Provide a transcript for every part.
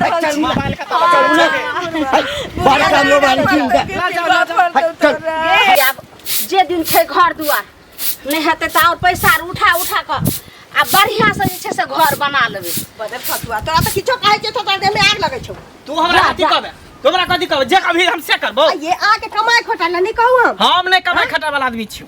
रहल चल छी। मोबाइल का तो चलू ना। बारह टा मोबाइल कीन दे। ला जाओ, ला जाओ। चल। ए, आब जे दिन छै घर दुआर नहि हेतै तऽ आओर पैसा आर उठा उठा कऽ आ बढ़िआँ से जे छै से घर बना लेबै। बदर फतुआ, तोरा तऽ किछो कहै छियौ तऽ तोरा देहमे आग लगै छौ। तू हमरा जा, कथी जा। कहबे? तू हमरा कथी कहबे? जे कभी हम से करबो। आ ये आके कमाइ खोटा ला नहि कहू हम। हम नहि कमाइ खटाइ वाला आदमी छियौ।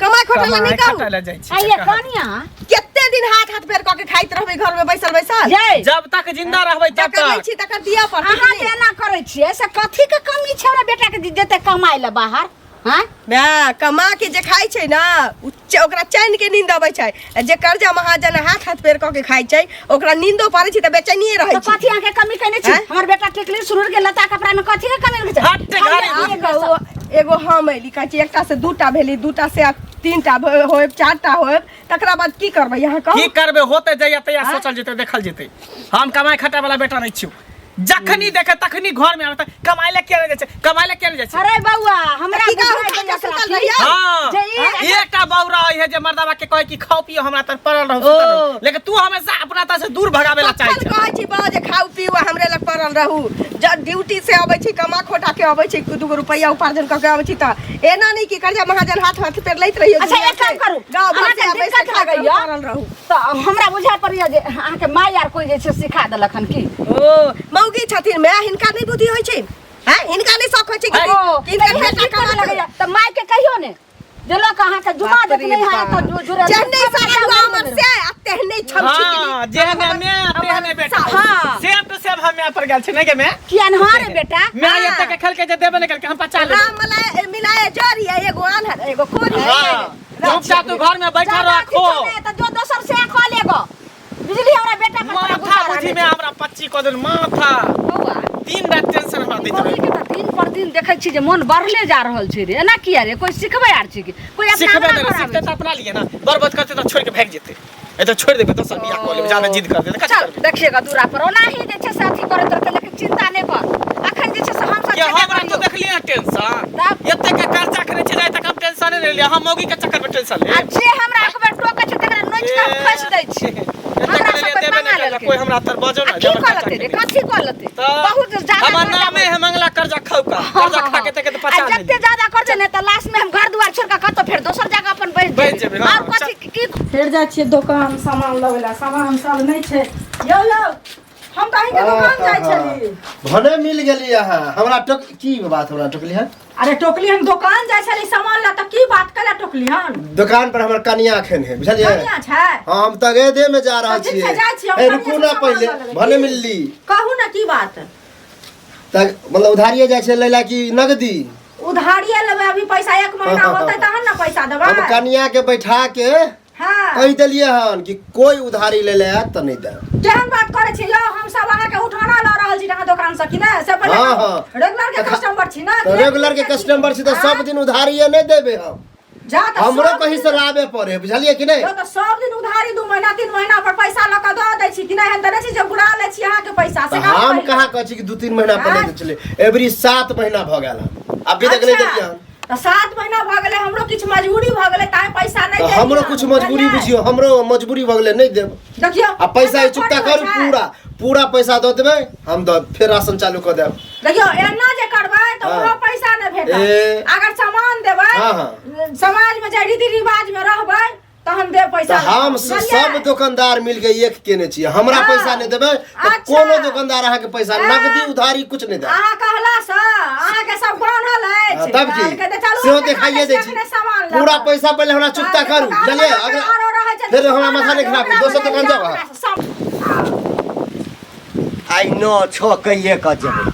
कमाइ खोटा ला कमाइ नहि कहू। खटाइ ला जाइ छी। आ ये कनिया कते दिन हाथ हाथ पैर कऽ के खाइत रहबै घर में बैसल बैसल? ये जब तक जिंदा रहबै तब जकर लै तक। छी तकर दिअ पड़तै। अहाँ जे एना करै छियै से कथी के कमी छै हमरा बेटा के जेतै कमाइ लए बाहर? हाँ माय, कमा के जे खाइ छै ना, उ ओकरा चैन के नींद अबै छै। आ जे कर्जा महाजन हाथ हाथ पैर कऽ के खाइ छै, ओकरा नींदो पड़ै छै तऽ बेचैनिये रहै तऽ छै। कथी अहाँके कमी केने छी? आँय? हमर बेटा टिकली सुरूर के लत्ता कपड़ा में कथी के कमी छै? हट घरे। आब कहू, एगो हम अयली, कहै छी एकटा से दूटा भेली, दूटा से तीनटा होयब, चारिटा होयब, तकरा बाद की करबै अहाँ कहू? की करबै होते जइया तैया आँय? सोचल जेतै, देखल जेतै। हम कमाइ खटाइ वाला बेटा नहि छियौ। जखनी देखे तखनी घर में आबे त कमाइ ले किया नहि जाइ छै, कमाइ ले किया नहि जाइ छै? अरे बौआ, हमरा की कहू, बुझाइ खाना दैया सुतल सखी। रहियै? हाँ। जे ई एकटा बौरा है जे मर्दावा के कहे कि खाओ पियो हमरा तर पड़ल रहू, सुतल ओ। रहू, लेकिन तू हमेशा अपना तर से दूर भगावे ला चाहे कखन छै। कहै छी बा जे खाउ पिउ आ हमरे लग पड़ल रहू। जब ड्यूटी से अबै छी, कमा खोटा के अबै छी, दूगो रुपैया उपार्जन कऽ के अबै छी, तऽ एना नहि कि कर्जा महाजन हाथ हाथ पेर लैत रहियौ। अच्छा, दुनिया एक काम से। करू। गाँव भर से अहाँके आबै से दिक्कत खा के लगैया? पड़ल रहू। तऽ हमरा बुझा पड़ैया जे अहाँके माय आर कोइ जे छै सिखा देलक हन की। ओ मौगी छथिन माय, हिनका नहि बुद्धि होइ छै? हैं, हिनका नहि शौक होइ छै कि ओ, कि हिनकर तऽ बेटा दिक्कत कमा लगैया तऽ माय के कहियो ने जे लोक अहाँके जुमा बाप देत रे नहि है बाप। तऽ जुड़ल जेहने सारा दुआ हमर से आ तेहने छमछी। हाँ, जेहने मैं तेहने बेटा। हाँ। सेम टू सेम हम यहाँ पर गेल छी नहीं के मैं? किया न हाँ रे बेटा? मैं एते के खेल के जे देबे नहीं करके हम पचा लेबै। राम मिलाए मिलाए जरी है, एगो आन्हर एगो कोरी। हाँ। चुपचाप तू घर में बैठा ज्यादा रखो। किछो नहि, तऽ जो दोसर से खा लेगो। बुझली हमरा बेटा पर तोरा माथा गुस्सा बुझी लागै में छै। हमरा 25 कऽ देल माथा। बौआ, दिन रात टेंशन हमरा दैत मौगी रहै। के तऽ दिन पर दिन देखै छी जे मोन बढ़ले जा रहल छै रे। एना किया रे? कोई सिखबै आर छै की? कोई अपना सिखबे अंगना नहि घर आबै सिखते छै? तऽ अपना लिए ना, बर्बाद करते तऽ छोड़ के भागि जेतै। ए तऽ छोड़ि देबै, दोसर बियाह कऽ लेबै, ज्यादा जिद करतै तऽ कथी चल करबै? देखिएगा दूरा पर ओनाही जे छै से अथी करैत रहतै, लेकिन चिंता नहि कर। अखन जे छै से हमसब के छेबे हमरा तो करियौ। देखलियै ना टेंशन। तब? एते के कर्जा खेने छै जाय तक हम टेंशन नहि लेलियै, हम मौगी के चक्कर में टेंशन ले। आ जे हमरा एक बेर टोकै छै तकरा नोचि कऽ हम खोसि दै छियै। एते हमरा के सब लेलियै, कोइ देबे पंगा नहि करबै, लेलकै। कोई हमरा तर बजो आ ना की जे हमर कऽ कर्जा लेतै रे? खेने। कथी कऽ लेतै? तऽ बहुत ज्यादा हमर कर्जा नामे है मंगला कर्जा खौका। कर्जा खा के तके तऽ आ पचा जते लेलियै। ज्यादा करतै ने तऽ लास्ट में हम घर दुआर छोड़ कऽ कतौ फेर दोसर जगह अपन बैस बैस जेबै। जेबै, हाँ, आओर कथी की फेर जाइ छियै दोकान सामान लबै लए, सामान सब नहि छै। यौ यौ, हम तऽ अहीँके दोकान जाइ छली। भने मिल गेली अहाँ हमरा। टोक की बात हमरा टोकली हन? अरे टोकली, हम दोकान जाइ छली सामान ला तऽ की बात कला टोकली हन? दुकान पर हमर कनिया एखन है, बुझलियै? कनिया छै? हाँ, हम तगेदे में जा रहल तऽ ठीक छै, छियै। जाइ छी हम ए कनिया रुकू से ना सामान पहिले, लऽ लेबै। भने की? मिलली। कहू ने की बात। तऽ मतलब उधारिये जाइ छै लैला की नगदी? उधारिये लेबै, अभी पैसा एक महीना होतै तहन ने पैसा देबै। हम कनिया के बैठा के हाँ। कहि देलियै हन कि कोई उधारी ले ले आयत तऽ नहि देब। केहन बात करै छी यौ, हम सब अहाँके उठाना लऽ रहल छी अहाँ दोकान से कि नहि से पहिले हाँ, कहू। हाँ। रेगुलर के कस्टमर छी ना? तऽ रेगुलर के कस्टमर छी तऽ सब दिन उधारिये नहि देबै हम। जा तऽ हमरो सब कहीं दिन से लाबे पड़े है, बुझलियै कि नहि? यौ तऽ सब दिन उधारी 2 महीना 3 महीना पर पैसा लऽ कऽ दऽ दै छी कि नहि? एहन तऽ नहि छी जे घुरा लै छी अहाँके पैसा से तऽ कहू हम पहिले। कहाँ कहै छी कि 2-3 महीना पर नहि दै छलै, एवरी 7 महीना भऽ गेल हन, अभी तक नहि अच्छा, देलियै हन। तऽ 7 महीना भऽ गेलै, हमरो किछु मजबूरी भऽ गेलै ताहि पैसा नहि तऽ देलियै हमरो हन, किछु मजबूरी बुझलियै? बुझियौ, हमरो मजबूरी भऽ गेलै, नहि देब। देखियौ आ पैसा एना चुकता थोड़ी करू, होइ छै। पूरा पूरा पैसा दऽ देबै हम, दऽ फेर राशन चालू कऽ देब। देखियौ एना जे करबै तऽ हाँ। ओहो पैसा नहि भेटत। ए। अगर सामान देबै, हाँ, हाँ। समाज में जे रीति रिवाज में रहबै तहन देब पैसा। तऽ हम बुझलियै? सब दोकानदार मिल के एक केने छियै, हमरा हाँ। पैसा नहि देबै तऽ अच्छा। कोनो दोकानदार अहाँके पैसा हाँ। नगदी उधारी कुछ नहि देत। अहाँ कहला से अहाँके सब बान्हल अछि। हाँ, तब की कहलकै तऽ चलू सेहो हम देखा देखाइए दै दै छी छी। अखने सामान लऽ पूरा कऽ। पैसा पहिले हमरा चुकता करू, दोकान बुझलियै? वाला अगला आरो रहै छै, फेर हमरा माथा नहि खराब करू, दोसर दोकान जाउ अहाँ। आइ 9-6 कहिए कऽ जेबै।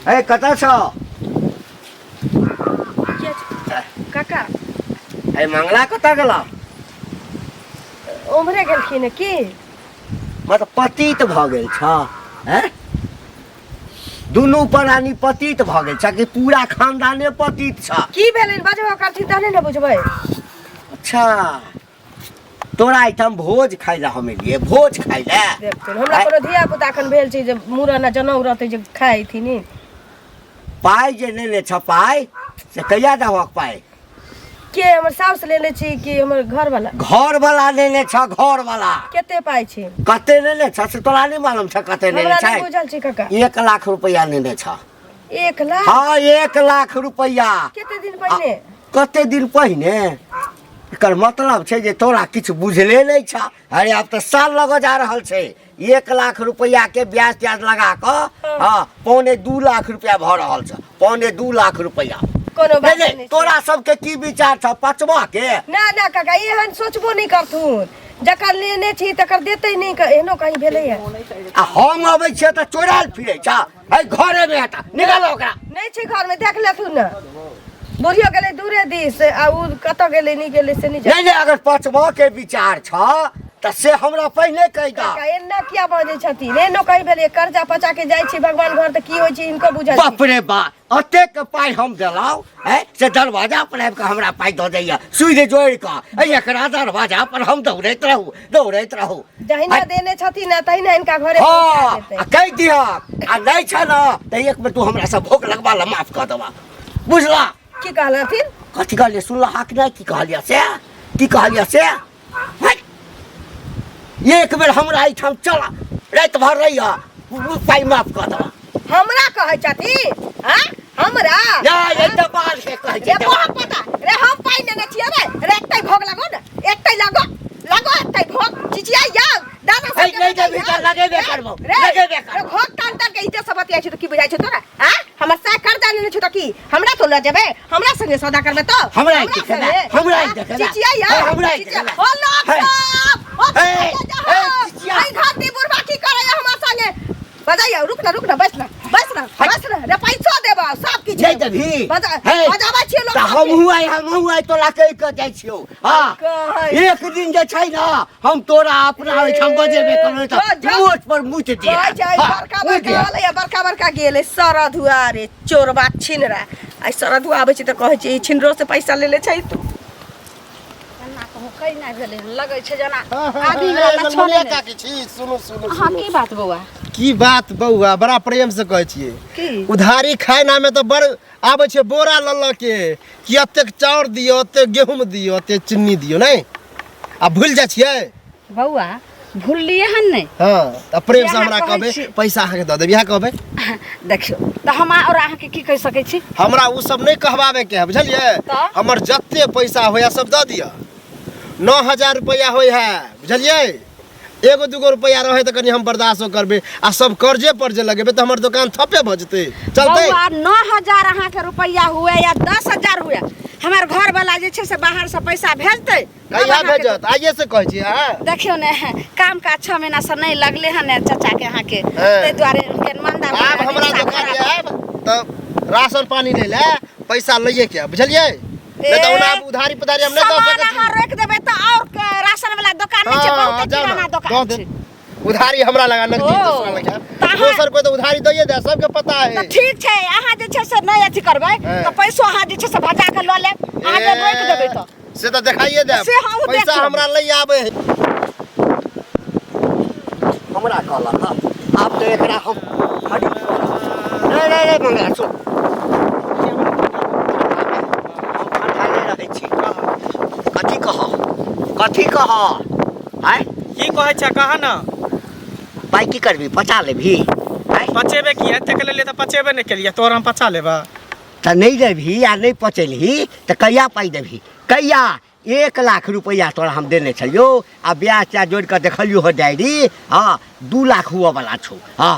ए कतऽ छौ? काका। ए मंगला कतऽ गेला? उम्हरे गेलखिन हँ की? मतलब पतित भऽ गेल छ हैं? दुनू प्राणी पतित भऽ गेल छ कि पूरा खानदाने पतित छ? की भेलै बजबो करथिन तहने ने बुझबै। अच्छा तोरा एहिठाम भोज खाइ लए हम एलियै, भोज खाइ लए। देखथिन हमरा कोनो धिया पुता एखन भेल छै जे मूड़न आ जनउ रहतै जे खाइथिन? पाइ जे लेने छ पाइ से कहिया देबहक पाइ? के हमर साउस लेने छी कि हमर घर वाला? घर वाला लेने छ, घर वाला। कते पाइ छै? कते लेने छ से तोरा नहि मालूम छ? कते लेने हमरा नहि छै? बुझल छै काका। 1 लाख रुपया लेने छ। 1 लाख? हाँ, 1 लाख रुपया। कते दिन पहिने? कते दिन पहिने? एकर मतलब छै जे तोरा किछु बुझले नहि छ। अरे, आब तऽ साल लगऽ जा रहल छै। 1 लाख रुपया के ब्याज त्याज लगा कऽ, हाँ, 1.75 लाख रुपया भऽ रहल छ, 1.75 लाख रुपया। कोनो बात नहि नहि नहि छै। तोरा सबके की विचार छ पचवा के? ना ना काका, एहन सोचबो नहि करथुन। जकर लेने छी तकर देतै नहि, एहनो कहीं भेलैया? आ हम अबै छियै तऽ चोरायल फिरै छ। है घरे मे हेता, निकाल ओकरा। नहि छै घरमे, देख लेथुन ने। बुढ़ियो गेलै दूरे दिस आ उ कतऽ गेलै, नहि गेलै से नहि जाने। नहि नहि, अगर पचवा के विचार छ तऽ से हमरा पहिने कहि दऽ। काका, एना किया बजै छथिन? एहनो कहीं भेलै? कर्जा पचा के जाइ छी भगवान घर तऽ की होइ छै हिनको बुझल छै। बाप रे बा, अतेक पाइ हम देलहुँ है से दरवाजा पर आबि कऽ हमरा पाइ दऽ दैया सुइद जोड़ि कऽ। ऐ, एकरा दरवाजा पर हम दौड़ैत रहू, दौड़ैत रहू। जहिना देने छथिन ने तहिना हिनका घरे पहुँचा देतै। आ कहि दिहक, आ नहि छ ने तऽ एक बेर तू हमरा से भोग लगबा ल, माफ कऽ देबा, बुझला? की कहलथिन? कथी कहलियै? सुनलह कि नहि? की कहलियै से? की कहलियै से? है? एक बेर हमरा एहिठाम चल, राति भर रहिह, पाइ माफ कऽ देबा। हमरा कहै छथिन? हाँ, हमरा? नहि, एहि तऽ बाल के कहै रे छै। बहा पता रे, हम पाइ लेने छियै रे। रे, एकटै भोग लगो ने, एकटै लगो, लगो एकटै भोग। चिचियाइ जाउ दादा है, सबके नहि बजाइ देबही तऽ जाउ। लगेबे रे, करबौ, रे, लगेबे रे, करबौ। भोग तान तान के इज्जत सब बतियाइ छै तऽ की बुझाइ छै तोरा? हाँ, हमर साय कर्जा लेने छौ तऽ की हमरा तो लऽ जेबै? हमरा संगे सौदा करबै तो? हमरा ही देखेबे, संगे? हमरा ही हाँ? देखेबे। चिचियाइ हे, जाउ, हमरा ही चिचिया- देखेबे। ओ लोक हे। सब, ओ हे, चिचिया हे, जाउ। चिचिया। एहि घर दी बुढ़बा की करैया हमरा संगे? बजाइया, रुक ना, रुक ना, बैस ना, बैस ना, है। बैस ना रे। पैसो देबा, सब किछु नहि देबा। देबही? बजा हे, बजाबै छियै लोक तऽ सबके। हमहूँ आइ, हमहूँ आइ तोरा कहि कऽ जाइ छियौ। हँ, कहै। एक दिन जे छै ने हम तोरा अपना ओहिठाम बजेबे करबै जो, तऽ जो। मोट पर मुति दिहे। कहै छै हँ, बड़का मुति बड़का दिहे। होलै, बड़का बड़का गेलै सरधुआ रे चोरबा छिनरा। आइ सरधुआ आबै छै तऽ कहै छै, ई छिनरो से पैसा लेले छै तू। एना कहूँ कहीं भेलै हन, लगै छै जेना हाँ, हाँ, आदमी हाँ, वाला ए, लक्षण ललमुनिया नहि। काकी छी, सुनू सुनू। हाँ, सुनू। की बात बौआ? की बात बौआ, बड़ा प्रेम से कहै छियै। की? उधारी खाय नामे तऽ बड़ आबै छै बोरा लऽ लऽ के कि एतेक चाउर दियौ, एतेक गेहूँ दियौ, एतेक चिन्नी दियौ। नहि आ भूलि जाइ छियै? बौआ, भूललियै हन नहि। हँ, तऽ प्रेम से इएह हमरा कहै कहबै छी। पैसा अहाँके दऽ देब, इएह कहबै। देखियौ तऽ हम आओर अहाँके की कहि सकै छी? हमरा ओ सब नहि कहबाबे के है, बुझलियै? तऽ? हमर जते पैसा होइए सब दऽ दिअ। 9000 रुपैआ होइ है, बुझलियै? एगो दूगो रुपैआ रहै तऽ कनि हम बर्दाश्तो करबै। आ सब कर्जे पर जे लगेबै तऽ हमर दोकान थपे भऽ जेतै, चलतै? बौआ, 9000 अहाँके रुपैआ हुए या 10,000 हुए, हमर घरवाला जे छै से बाहरसँ पैसा भेजतै तब कहिया अहाँके भेजत? आइए से कहै छी अहाँ। देखियौ ने, काम काज 6 महीना से नहि लगले हन ने चाचा के अहाँके, ताहि दुआरे हुनके मंदा भऽ आब गेल, हमरा रिक्शा दोकान खराब। आयब तऽ राशन पानी लै लए पैसा लैए के आयब, बुझलियै? नहि तऽ ओना आब उधारी पुधारी हम नहि दऽ सामान सकै छी। अहाँ रोकि देबै तऽ आओर राशन वाला दोकान नहि छै? हाँ, बहुते जाउ किराना ना, दोकान दऽ छै। देब उधारी हमरा लगा नगदी। ओ, दोसरा लगा तऽ अहाँ- दोसर कोइ तऽ उधारी दैए दे, सबके पता है। तऽ ठीक छै, अहाँ जे छै से नहि अथी करबै हाँ। तऽ पैसो अहाँ जे छै से भजा कऽ लऽ लेब, अहाँ जे रोकि देबै तऽ। से तऽ देखाइए देब। से हमहूँ देख पैसा लेब। हमरा लै आबै है। हमरा कहलक हँ, आब तऽ एकरा हम खरीद नहीं नहीं नहीं मंगला, सुन, हम ठंडा रहै छी। कथी कह, कथी कह आँय? की कहै छै, कह ने। पाइ की करबी? पचा लेबही आँय? पचेबे की? एतेक लेलियै तऽ पचेबे नहि केलियै, तोर हम पचा लेबऽ? तऽ नहि देबही आ नहि पचेलही तऽ कहिया पाइ देबही, कहिया? 1 लाख रुपैआ तोरा हम देने छलियौ आ ब्याज त्याज जोड़ि कऽ देखलियौ हँ डायरी, हँ, 2 लाख हुअ वला छौ। हँ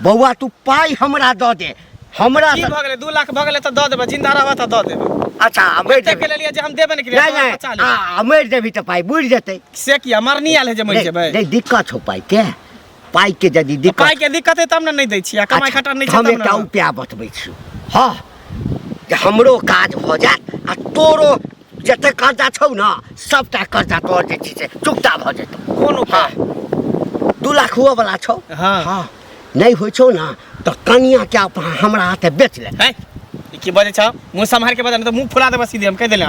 बौआ, तू पाइ हमरा दऽ दे हमरा। की भऽ गेलै? 2 लाख भऽ गेलै तऽ दऽ देबै। जिंदा रहबऽ तऽ दऽ देबै। अच्छा, आ मरि एतेक जेबही? लेलियै जे हम देबे नहि केलियै, नहि तोहर नहि पचा लेबै। आ मरि जेबही तऽ पाइ बुड़ि जेतै। से किया? मरनी आयल है जे मरि नहि जेबै? नहि, दिक्कत छौ पाइके? पाइके यदि दिक्कत पाइ के दिक्कत है तब ने नहि दै छियै। कमाइ अच्छा, खटा नहि छै हम तब एकटा ने। उपाय बतबै छी, हँ, जे हमरो काज भऽ जायत आ तोरो जते कर्जा छौ ने, सबटा कर्जा तोहर जे छै से चुकता भऽ जेतौ। कोन उपाय? 2 लाख हुअ वला छौ। हाँ। हँ, नहि होइ छौ ने तऽ कनिया के अपन हमरा हाथे बेच ले। है, ई की बजै छौ? मुँह सम्हार के बजा, नहीं तऽ मुँह फुला देबऽ सीधे, हम कहि देले।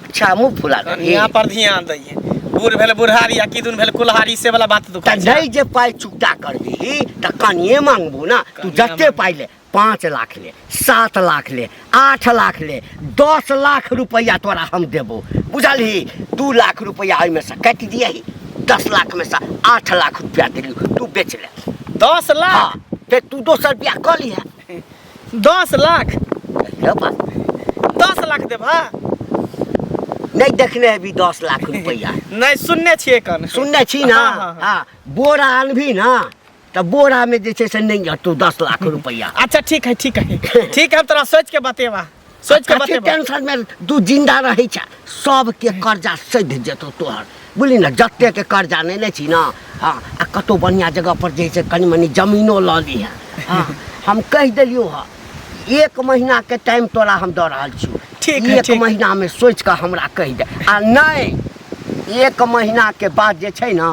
अच्छा, मुँह फुला देबही? कनिया पर ध्यान दैये। बूढ़ भेल बुढ़ारी आ किदुन भेल कुल्हारी से वाला बात तू तऽ नहि जे पाइ चुकता करबिही तऽ कनिए मांगबू ना तू कनिए जते पाइ ले 5 लाख ले 7 लाख ले 8 लाख ले 10 लाख रुपैआ तोरा हम देबो बुझलही। 2 लाख रुपैआ ओहिमे से काटि दियही, 10 लाख में से 8 लाख रुपया देलियौ, तू बेच ले। 10 लाख? हाँ, फेर तू दोसर बियाह कऽ लिहे। 10 लाख? ले बा। 10 लाख देबा? नहीं देखने हेबी 10 लाख रुपया? नहीं, सुनने छियै कन। सुनने छी ना? हाँ, हाँ, हाँ, बोरा आनबी ना तऽ बोरा में जे छै से नहीं हटतो 10 लाख रुपया। अच्छा ठीक है, ठीक है, ठीक है, हम तोरा सोच के बतेबा, सोच के कथी बतेबा। टेंशन में तू जिंदा रहै छ, सबके कर्जा सधि जेतौ तोहर, बुझली ना? जते के कर्जा नहि ने छी ना। हाँ, आ कतौ बढ़िया जगह पर जे छै कनि मनि जमीनो लऽ लिहे। हाँ, हम कहि देलियौ हँ, 1 महीना के टाइम तोरा हम दऽ रहल छियौ। ठीक है, 1 ठीक। महीना में सोचि कऽ हमरा कहि दे, आ नहि 1 महीना के बाद जे छै ना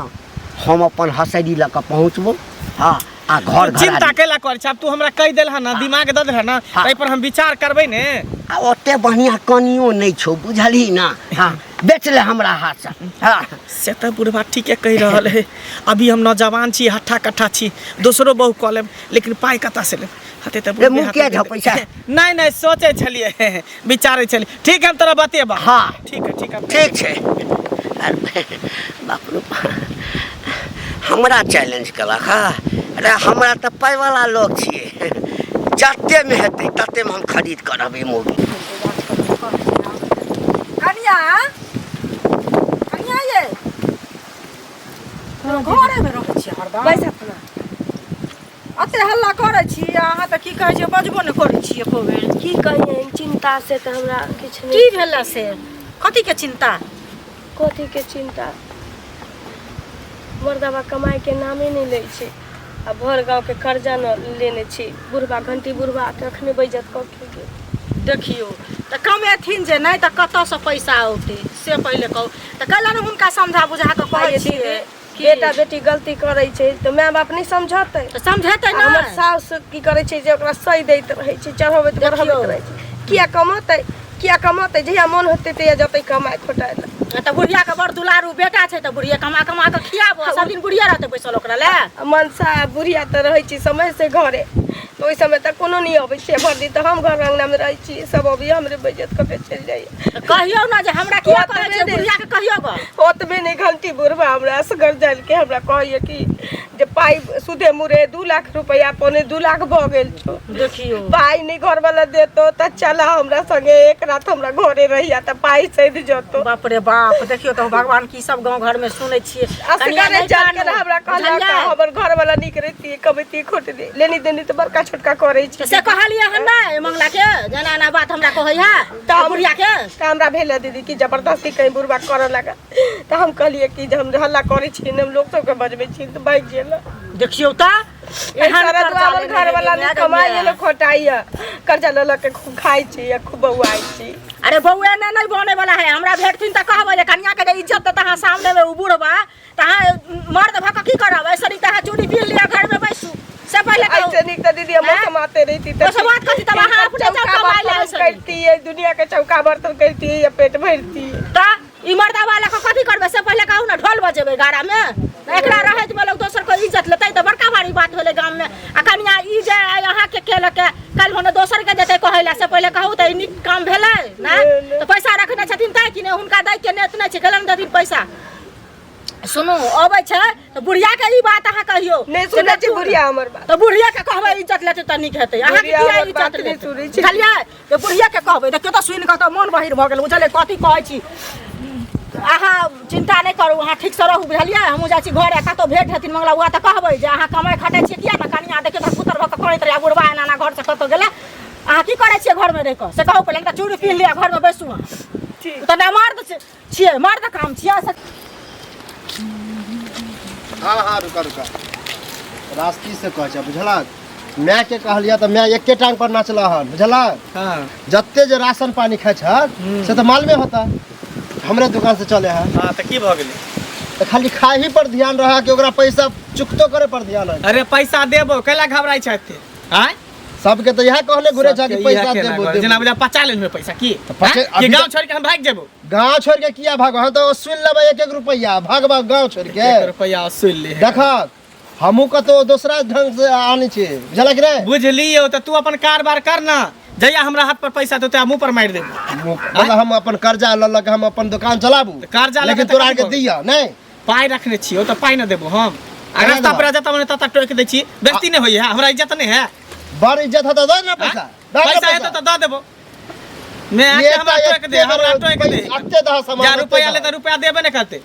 हम अपन हसरी लऽ कऽ पहुँचबो। हाँ, आ घर चिंता कैला करै छै? आब तू हमरा कहि देलह ना, दिमाग दऽ देलह ना, हाँ। ताहि पर हम विचार करबै ने। आ ओते बढ़िया कनियो नहि छौ, बुझलही ना? हाँ, बेच ले हमरा हाथसँ। हाँ, से तऽ बुढ़बा ठीके कहि रहल है। अभी हम नौजवान छी, हट्ठा कट्ठा छी, दोसरो बहु कऽ लेब, लेकिन पाइ कतऽ से लेब? हते तऽ रे, मुँह किया झपै छै? नहि नहि, सोचै छलियै, विचारै छलियै। ठीक है, हम तोरा बतेबा। हाँ। ठीक है, ठीक है, ठीक छै। अरे बाप रे, हमरा चैलेंज केलक। हँ, अरे हमरा तऽ पाइवला लोक छियै, जतेमे हेतै ततेमे हम खरीद कऽ रहबै मौगी। कनिया, कनिया, ये घरे में रहै छियै हरदम? पैसा अपना अते हल्ला करै छी अहाँ तऽ, की कहै छै, बजबो नहि करै छी एको बेर। की कहियै, चिंता से तऽ हमरा किछु की नहि। भेला से? कथी के चिंता? कथी के चिंता? मर्दबा कमाई के नामे नहि लै छै, आ भर गाँव के कर्जा न लेने छी बुढ़बा घंटी बुढ़बा के अखने बेइज्जत कऽ के गेल। देखियौ तऽ कमेथिन जे नहि तऽ कतऽसँ पैसा औतै से पहिले कहू तऽ। कैला ने हुनका समझा बुझा कऽ कहै आइए छियै दीदी, बेटा बेटी गलती करै छै तऽ माय बाप नहि समझतै? तऽ समझेतै आ हमर नहि? साउस की करै छै जे ओकरा सही दैत रहै छै, चढ़बैत बढ़बैत देखियौ। रहै छै। किया कमतै, किया कमतै? जहिया मोन होतै तहिया जतै कमाइ खोटाइ लए। तऽ बुढ़िया के बड़ दुलारू बेटा छै, तऽ बुढ़िया कमा कमा कऽ खियाबो, सब दिन बुढ़िया रहतै बैसल ओकरा लए? आ मनसा आ बुढ़िया तऽ रहै छी समय से घरे, तऽ ओहि समय तऽ कोनो नहि अबै छै भरि दिन, तऽ हम घर अङ्गनामे रहै छी, सब अबैया हमरे बेइज्जत कऽ के चलि जाइए। तऽ कहियौ ने जे हमरा किया ओतबे कहै छियै नहि। बुढ़िया के कहियौ गऽ। ओतबे नहि, घंटी बुढ़बा हमरा असगर जानि के हमरा कहैए कि जे पाइ सुदे मुरे 2 लाख रुपैआ, 1.75 लाख भऽ गेल छौ। देखियौ, पाइ नहि घरवाला देतो तऽ चला हमरा संगे, एक रात हमरा घरे रहिया तऽ पाइ सधि जतो। बाप रे बाप, देखियौ तऽ भगवान, की सब गाँव घर में सुनै छियै। कनिया असगरे नहि जान के कानू, हमरा कहलक। बुझलियै? हमर घरवाला नीक रहितियै, कमैतियै खोटली, लेनी देनी तऽ बड़का छोटका करै छै। तऽ से कहलियै हन नहि मंगला के जेना एना बात हमरा कहै है तऽ हम- बुढ़िया के? तऽ हमरा भेल है दीदी कि जबरदस्ती कहीं बुढ़बा करऽ लागल, तऽ हम कहलियै कि जे हम हल्ला करै छी ने, हम लोक सबके बजबै छी तऽ भागि गेल। देखियौ तऽ एहन सारा कर्जा दुआर लेने घरवाला हेबै नहि कमाइ माय। ने खोटाइया, कर्जा लऽ लऽ के खूब खाइ छी आ खूब बौआइ छी। अरे बौआ ने नहि बने वाला है। हमरा भेटथिन तऽ कहबै जे कनिया के जे इज्जत तऽ अहाँ सामने में उ बुढ़बा, तऽ अहाँ मर्द भऽ कऽ की करब? ऐसे नीक तऽ अहाँ चूड़ी पीन लिअ, घर में बैसू, से पहिले कहू। ऐसे नीक तऽ दीदी हम आँय? समाते रहिती तऽ ओसमात कथी? तब अहाँ अपने जाउ चौका कमाइ लए बर्तन ऐसे नीक। करती, दुनिया के चौका बर्तन करती या पेट भरती। तऽ ई मर्दावा लऽ कऽ कथी करबै से पहिले कहू ने? ढोल बजेबै गाड़ा में? एकरा रहैत में लोग दोसर को इज्जत लेतै तऽ बड़का भारी बात भेलै गाम में। आ कनिया, ई जे आइ अहाँके केलक, काल्हि भने दोसर के जेतै कहै लए, से पहिले कहू तऽ। ई नीक काम भेलै ने? तऽ पैसा रखने छथिन तैं कि ने हुनका दै के नेत नहि छै, गेलन देथिन पैसा। सुनू, अबै छै तऽ बुढ़िया के ई बात अहाँ कहियौ। नहि सुनै छै बुढ़िया हमर बात। तऽ बुढ़िया के कहबै, इज्जत लेतै तऽ नीक हेतै। अहाँके बुढ़िया किया हमर इज्जत बात नहि लेतै? सुनै छै। बुझलियै? तऽ बुढ़िया के कहबै। देखियौ तऽ, सुनि कऽ तऽ मोन बहिर भऽ गेल, बुझलियै? कथी कहै छी, अहाँ चिंता नहि करू, अहाँ ठीकसँ रहू, बुझलियै? हमहूँ जाइ छी घरे। कतहु भेट हेथिन मंगला बुआ तऽ कहबै जे अहाँ कमाइ खटै छियै किया ने? कनिया देखियौ तऽ पुतर भऽ कऽ करैत रहै, बुढ़बा एना एना घरसँ कतहु गेलै। अहाँ की करै छियै घरमे रहि कऽ, से कहू पहिले, नहि तऽ चूड़ी पीन लिअ, घरमे बैसू अहाँ। तऽ नहि मर्द छियै, मर्द काम छियै से। हाँ हाँ, रुका रुका, रास्ती से कहै छै, बुझलक? मायके कहलियै तऽ माय एके टांग पर नाचला हन, बुझलक? हाँ। जते जे राशन पानी खाइ छ से तऽ मालूमे होता, हमरे दुकान से चले है। हाँ, तऽ की भऽ गेलै? तऽ खाली खाही पर ध्यान रहा कि ओकरा पैसा चुकतो करे पर ध्यान रहे? अरे पैसा देबो, कैला घबराइ छै एते? आँय, सबके तऽ इएह कहले घुरे छा कि सबके पैसा इएह केना देबो घर, देबो। जेना बुझा पचा लेलहुँ पैसा की? तऽ आँय? अभी कि गाँव तऽ- छोड़ि के हम भागि जेबो? गांव छोड़ के किया भागो? हम तो सुन लेबै एक एक रुपैया, भागबा गांव छोड़ के। एक रुपैया वसूल ले। देख हमहू कतौ दोसरा ढंग से आनै छी, बुझलक कि नहि? बुझलियौ, तऽ तू अपन कारबार कर ना, जहिया हमरा हाथ पर पैसा देतै मुँह पर मारि देबौ। मतलब हम अपन कर्जा लऽ लऽ के हम अपन दोकान चलाबू? तऽ कर्जा लऽ के लेकिन तऽ तोरा कथी आरके करबै? दिअ नहि। पाइ रखने छियौ तऽ पाइ नहि देबो हम? आ केना रास्ता देबा? पर जतऽ मने ततऽ टोकि दै छी, बेइज्जती नहि होइए? हमरा इज्जत नहि है? बड़ इज्जत हेतौ, दऽ ने पैसा। दऽ ने। पैसा हेतौ तऽ दऽ देबो। मैं ये आके हमरा तऽ टोकि दे, एते हमरा बड़ टोकि दे। एते दह सामान, जा एते रुपैआ ले दह। तऽ रुपैआ देबे नहि करतै,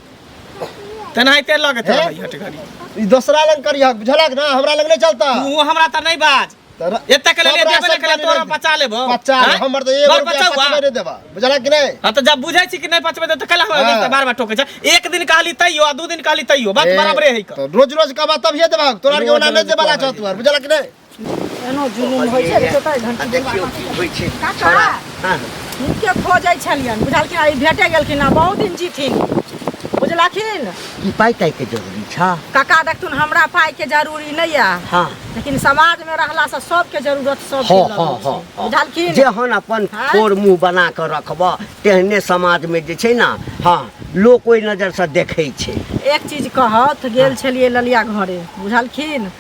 तेनाहिते लऽ के हे? चलबै हट घड़ी। ई दोसरा लग करियह, बुझलक ना? हमरा लग नहि चलता। तू हमरा तऽ नहि बाज। एते के सब लिए देबे राशन नहि करे, पानी तोरा नहि- पचा लेबो। पचा ले, आँय? हमर तऽ एगो बड़ रुपैआ बचाउ, पचबे नहि देबा, बुझलक कि नहि? हाँ तऽ जब बुझै छी कि नहि पचबै तऽ कल हमरा हाँ। बार बार टोकै छै। एक दिन कहली तैयो आ 2 दिन कहली तैयो, बात ए, बराबरे है। तऽ रोज रोज कहबा तभिए देबा, तोरा आरके रोज ओना नहि रोज देबा कहबै। छौ तू आर, बुझलक कि नहि? एनो जुलुम होइ छै देखियौ तऽ घंटी। आ देखियौ की होइ छै। काका। छोड़ा हँ। हुनके खोजै छलियनि, बुझलखिन? आइ भेटे गेलखिन। आ बहुत दिन जीथिन, बुझलखिन? की पाइ ताइके जरूरी छ? काका देखथुन, हमरा पाइके जरूरी नहि यऽ, लेकिन समाजमे रहलासँ सबके जरूरत सबके हँ लगै हँ छै। हँ हँ बुझलखिन? जेहन अपन आँय? थोर मुँह बना कऽ रखबह तेहने समाजमे जे छै ने, हँ, लोक ओहि नजरसँ देखै छै। एक चीज कहत, गेल छलियै ललिया घरे, बुझलखिन?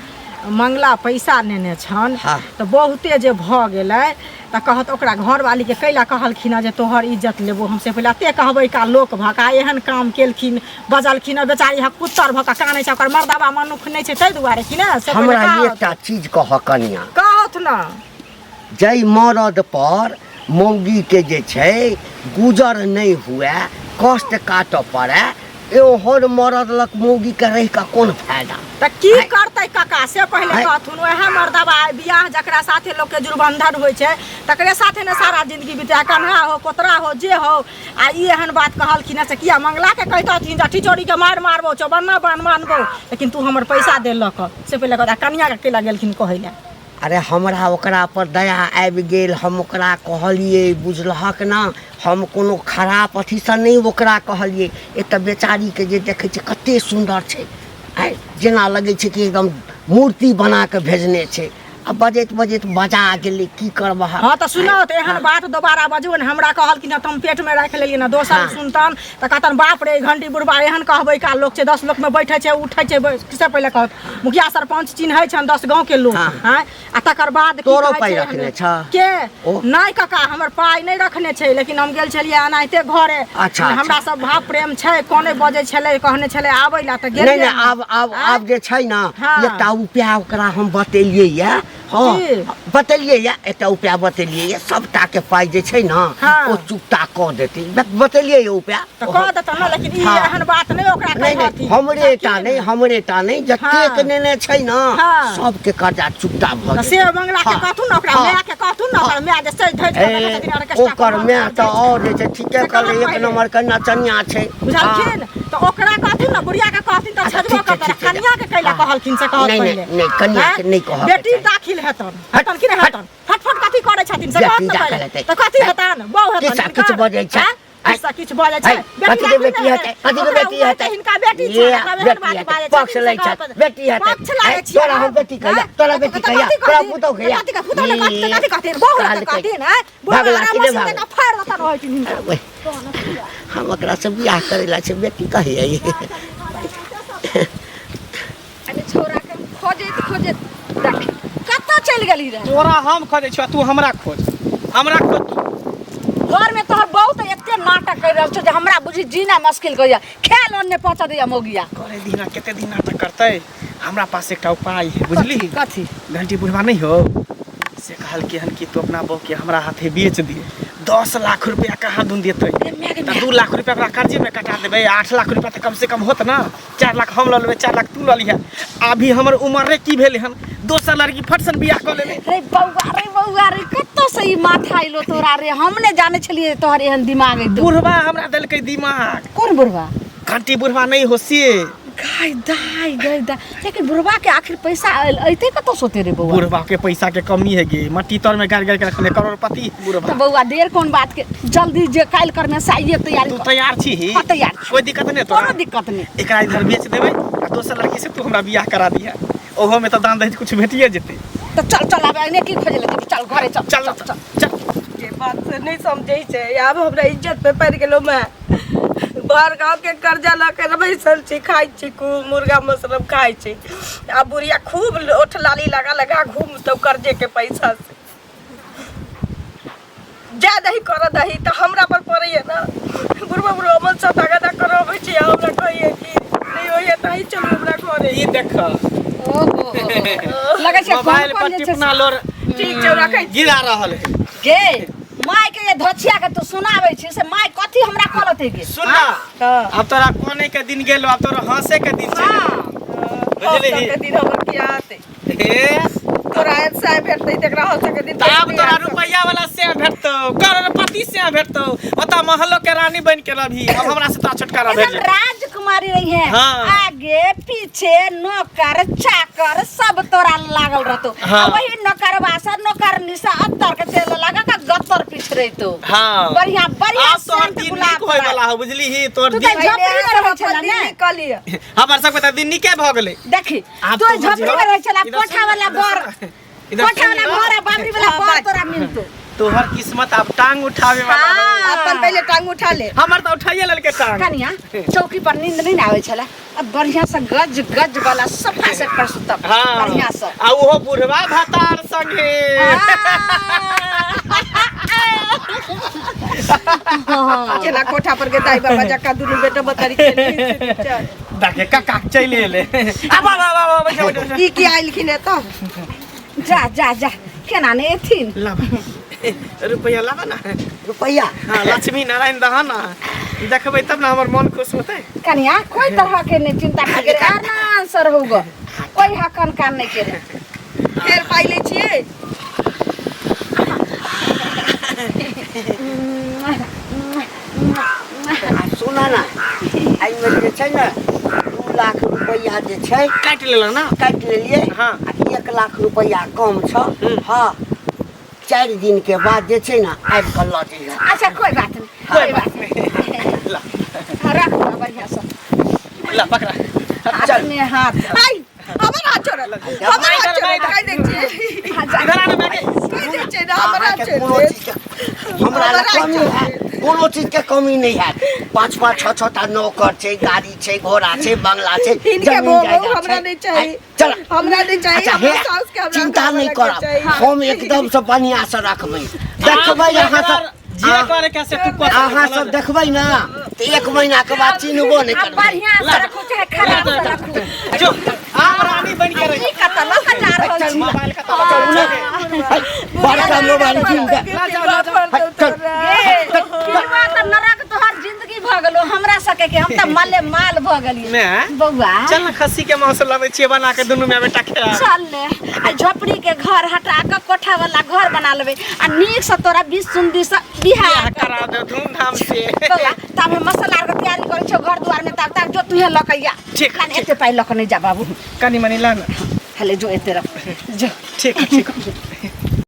मंगला पैसा नेने छन। तऽ बहुते जे भऽ गेलै तऽ कहत ओकरा घरवालीके कैला कहलखिन हँ जे तोहर इज्जत लेबो हम। से पहिले एते कहबै का लोक भऽ कऽ एहन काम केलखिन, बजलखिन हँ, बेचारी हक पुत्तर भऽ कऽ कानै छै। ओकर मर्दबा मनुख नहि छै ताहि दुआरे कि ने, से पहिले हमरा कहत। एकटा चीज कहऽ कनिया। कहत ने। जाहि मरद पर मौगीके जे छै गुजर नहि हुए, कष्ट काटऽ पड़ए, ओहन मरद लग मौगीके रहि कऽ कोन फायदा? तऽ की करतै काका, से पहिले आँय? कहथुन। वएह मर्दबा आइ बियाह जकरा साथे लोकके जुड़बंधन होइ छै तकरे साथे ने सारा जिंदगी बिताए, कन्हा हो, कोतरा हो, जे हो। आ ई एहन बात कहलखिन हँ से किया मंगलाके कहितथिन जे ठिचोरीके मारि मारबो, चौबन्ना बान्ह मानबो, लेकिन तू हमर पैसा देलक, से पहिले कहता। कनियाके केला गेलखिन कहै लए? अरे हमरा ओकरा पर दया आबि गेल, हम ओकरा कहलियै, बुझलहक ने? हम कोनो खराब अथीसँ नहि ओकरा कहलियै। एक तऽ बेचारीके जे देखै छियै कते सुन्दर छै, आँय, जेना लगै छै कि एकदम मूर्ति बना कऽ भेजने छै। आ बजैत बजैत बजा गेलै, की करबह? हँ तऽ सुनौ तऽ, एहन बात दोबारा बजू ने। हमरा कहलखिन हँ तऽ हम पेटमे राखि लेलियै ने। दोसर सुनतन तऽ कहतन, बाप रे, घंटी बुढ़बा एहन कहबै का लोक छै, 10 लोकमे बैठै छै उठै छै, से पहिले कहत। मुखिया सरपंच चिन्है छनि, 10 गाँवके लोक। आँय, आ तकर बाद की तोरो कहै पाइ छै रखने हमे? छ? के? ओ? नहि काका, हमर पाइ नहि रखने छै, लेकिन हम गेल छलियै एनाहिते घरे। अच्छा। हमरा सब भाव प्रेम छै, कोने बजै छलै, कहने छलै आबै लए तऽ नहि गेलियै नहि हम। आब आब आँय? आब जे छै ने, एकटा उपाय ओकरा हम बतेलियै यऽ। हँ। की? बतेलियै यऽ, एकटा उपाय बतेलियै यऽ, सबटाके पाइ जे छै ने ओ चुकता कऽ देतै। बतेलियै यऽ उपाय। तऽ कऽ देतौ ने, लेकिन ई एहन बात नहि ओकरा नहि नहि कहथिन। हमरे टा नहि, हमरे टा नहि, जतेक नेने छै ने, सबके कर्जा चुकता भऽ तऽ से जेतै। मंगला के कहथुन ने, ओकरा माय के कहथुन ने। ओकर माय जे सजि धजि कऽ ए, देखै छथिन ऑर्केस्ट्रा ओकर पर माय नाच तऽ छै। और जे छै ठीके से कहलै, कहब एक पहिले। नंबर के नचनिया छै। बुझलखिन? तऽ ओकरा कहथिन ने, बुढ़िया के कहथिन तऽ अच्छा, छजबो ठीक छै, करतन। ठीक छै। कनिया के कैला कहलखिन से कहत नहि, नहि, पहिले। नहि, कनिया के आँय? नहि कहऽके बेटी चाही। दाखिल हेतन, हेतन कि नहि हेतन? फटफट कथी करै छथिन से बेटी कहत ने दाखिल पहिले। हेतै। तऽ कथी हेतन? बहु हेतन किछु हिनकर? किछु बजै छै। आँय? आँय? किछु किछु बजै छै। आँय, बेटी कथी के दाखिल बेटी नहि हेतै? हेतै। कथी के ओकरा बेटी उमर हेतै? के हिनका बेटी ये, छै, ओकरा एहन बेटी बात हेतै, बाजै पक्ष छथिन लै से कहत। छै, बेटी हेतै। पक्ष लागै आँय, छियै तोरा हम हम। बेटी कहिया? आँय? तोरा तऽ बेटी कथी कहिया? कहथिन? तोरा पुतहु कहिया? कथी कहथिन? पुतहु ने कहथिन, ई, कथी कहथिन? बहु हेतै कहलकै। कहथिन, आँय? बुढ़बा भगला कि नहि मशीन भगला? जकाँ फाड़ि देतन ओहि दिन हिनका। ओए, हम ओकरा से बियाह करै ला छै, बेटी कहिया? अरे छौड़ा के हम खोजैत खोजैत देख कतऽ चलि गेली रहे? तोरा हम खोजै छियौ, तू हमरा खोज, हमरा खोज तू। घर में तोहर बहुत एते नाटक कर रहल छौ जे हमरा बुझी जीना मुश्किल कइया, खेल ओन्ने पहुंचा दैया मौगिया। करे दिना, कते दिन नाटक करतै? हमरा पास एकटा उपाय है, बुझली? कथी? घंटी बुढ़वा नहीं हो, से कहलकै हन कि तू अपना बहू के हमरा हाथे बेच दिए, 10 लाख रुपया कहाँ दून देतै। तऽ 2 लाख रुपया ओकरा कर्जे में कटा देबै, 8 लाख रुपया तऽ कम से कम होत ना। 4 लाख हम लऽ लेबै, 4 लाख तू लऽ लिहे। अभी हमर उमरे की भेलै हन, दोसर लड़की फटसन बियाह कऽ लेबै। रे बौआ, रे बौआ रे, कतौ से ई माथा अइलो तोरा रे? हम नहि जानै छलियै तोहर एहन दिमाग अइतो। बुढ़वा हमरा देलकै दिमाग। कोन बुढ़वा? घंटी बुढ़वा नहीं हो से। गाय दाय, गाय दाय, लेकिन बुढ़वा के आखिर पैसा अइते कतौ सोते रे बौआ? बुढ़वा के पैसा के कमी है गे, मट्टी तर में गाड़ गाड़ के रखने, करोड़पति बुढ़वा। तऽ बौआ, देर कोन बात के? जल्दी जे काल्हि करमे से आइए तैयारी तू कर। तैयार छी ही? हाँ, तैयार छी। कोई दिक्कत नहीं तोरा? कोनो दिक्कत नहीं। एकरा इधर बेच देबै आ दोसर लड़की से तू हमरा बियाह करा दिहा, ओहो में तऽ दान दहेज कुछ भेटिए जेतै। तऽ चल चल, आब एने की खोजे ले जेबी? चल घरे चल। चल चल चल। के बात से नहीं समझै छै, आब हमरा इज्जत पे पड़ि गेलो। मैं भर गाँव के कर्जा लऽ के बैसल छी, खाइ छी, खूब मुर्गा मसरम खाइ छी। आ बुढ़िया खूब ओठ लाली लगा लगा घूमतौ कर्जे के पैसा से। जा दही कर दही तऽ हमरा पर पड़ैया ना। बुढ़बा बुढ़बा मन से तगदा करबै छी, आ हमरा कहैया कि नहि होइया तऽ ही चलू हमरा घरे। ई देख, लगै छै मोबाइल कोन पर कोन जे छै टिपना लोर ठीक छै, रखै छी। गिरा रहल है। गे माय के जे धोछिया के तू सुनाबै छी से माय कथी हमरा कहलतै गे? सुन ना, आब तोरा कोने के दिन गेलो, आब तोरा हंसे के दिन छै। बुझलिही? हँसऽ के दिन हमर किया आते? हे, तोरा एहन साय भेटतै तकरा हँसऽ के दिन। तऽ आब तोरा रुपैया वाला से भेटतौ, करोड़पति से भेटतौ, ओतऽ महलो के रानी बन के रहबही। अब हमरा से तोरा छुटकारा भेट एकदम जेतौ। राजकुमारी रही है। हाँ। आगे पीछे नौकर चाकर सब तोरा लागल रहतो। हाँ। आ वही नौकरवा से नौकरनी से अत्तर के तेल लगा के गत्तर पीछ रहतो। हाँ। बढ़िया बढ़िया आब तोहर सेंट दिन गुलाब नीक होय तोरा। वाला हो, बुझलिही? तोहर तू दिन तऽ झोपड़ी में रहै छला ने? कहलियै हमर सबके तऽ दिन नीके भऽ गेलै। देखी, आब तू तो झोपड़ी में रहै छला, इधर कोठा सुन, वाला इधर घर, सुन, इधर कोठा सुन वाला ना। घर आ बाबरी वाला हाँ, बर बाय। तोरा मिलतो। तोहर किस्मत आब टांग उठावे वाला हो। हाँ। अपन पहिले टांग उठा ले। हमर तऽ उठाइए लेलकै टांग। कनिया, चौकी पर नींद नहीं आबै छला, अब बढ़िया से गज गज वाला सोफा सेट पर सुतब। हाँ। बढ़िया से। आ ओहो बुढ़वा भतार संगे। जेना कोठा पर के दाई बाबा जका दुनू बेटा बतारी खेली। चल। देखे काका चलि एलै। आब आब आब आब, बैठ बैठ बैठ। ई की आइलखिन एतऽ? जा जा जा, केना ने एथिन। लाबा रुपैआ, लाबा ना। रुपैआ? हाँ, लक्ष्मी नारायण दहा ना, देखबै तब ना हमर मन खुश होतै। कनिया, कोई तरह के नहीं चिंता करे, आराम से रहू गो, कोई हकन कान नहीं करे। फेर पाइ लै छियै? आ सुन ना, एहिमे जे छै ने 2 लाख रुपैआ जे छै काटि लेलक ना? काटि लेलियै। हाँ। आ 1 लाख रुपैआ कम छ। हाँ, 4 दिन के बाद जे छै ने आबि कऽ लऽ जइहे। अच्छा, कोई बात नहीं, कोई बात नहीं। ला। हाँ, रख दो बढ़िया से। ला पकड़ा। हाथ में हाथ। आइ हमर हाथ छोड़ल, हमर हाथ छोड़ल, कहि दै छियै। इधर आने मागे। कहि दै छियै ने, हमर हाथ अहाँके छोड़ि कोनो देत। चीजके हमरा लग कमी हैत? कोनो चीजके कमी नहि हैत। 5 5 6 6 टा नौकर छै, गाड़ी छै, घोड़ा छै, बंगला छै, हिनके जमीन भोग जायदाद हमरा छै। नहि चाही। आइ, चल। हमरा नहि चाही। अच्छा, हमरा हे, साउस के हमरा चिंता घरवाला नहि के करब, चाही। हम एकदम से बढ़िआँ से रखबै, देखबै अहाँ सब। जे करे के से तू कर। अहाँ सब देखबै ना तऽ 1 महीना के बाद चिन्हबो नहि अब करबै। बढ़िया से रखू चाहे खराब से रखू। जो आब रानी बन के रही। ई कतऽ लऽ कऽ जा रहल छी? मोबाइल कतऽ चलू ना। बड़का मोबाइल कीन दे। ला जाओ, ला जाओ। चल। गे, पिलुआ तऽ नरक तोहर जिंदगी भऽ गेलो, हमरा सके के हम तऽ माले माल भऽ गेलियै। ने बौआ, चल ना, खस्सी के मांस लाबै छियै बना के, दुनू माय बेटा खायब। चल ने, आ झोपड़ी के घर हटा कऽ कोठा वाला घर बना लेबै आ नीक से तोरा 20 सुंदी से बियाह बियाह करा दे धूमधाम से। बौआ, तब हम मसाला आर के तैयारी करै छियौ घर दुआर में, तब तक जो तुहे लऽ के या। ठीक, लान, एते पाइ लऽ कऽ नहि जा बाबू। कनी मनी ला ना। हले जो, एते रख जो। ठीक है, ठीक है।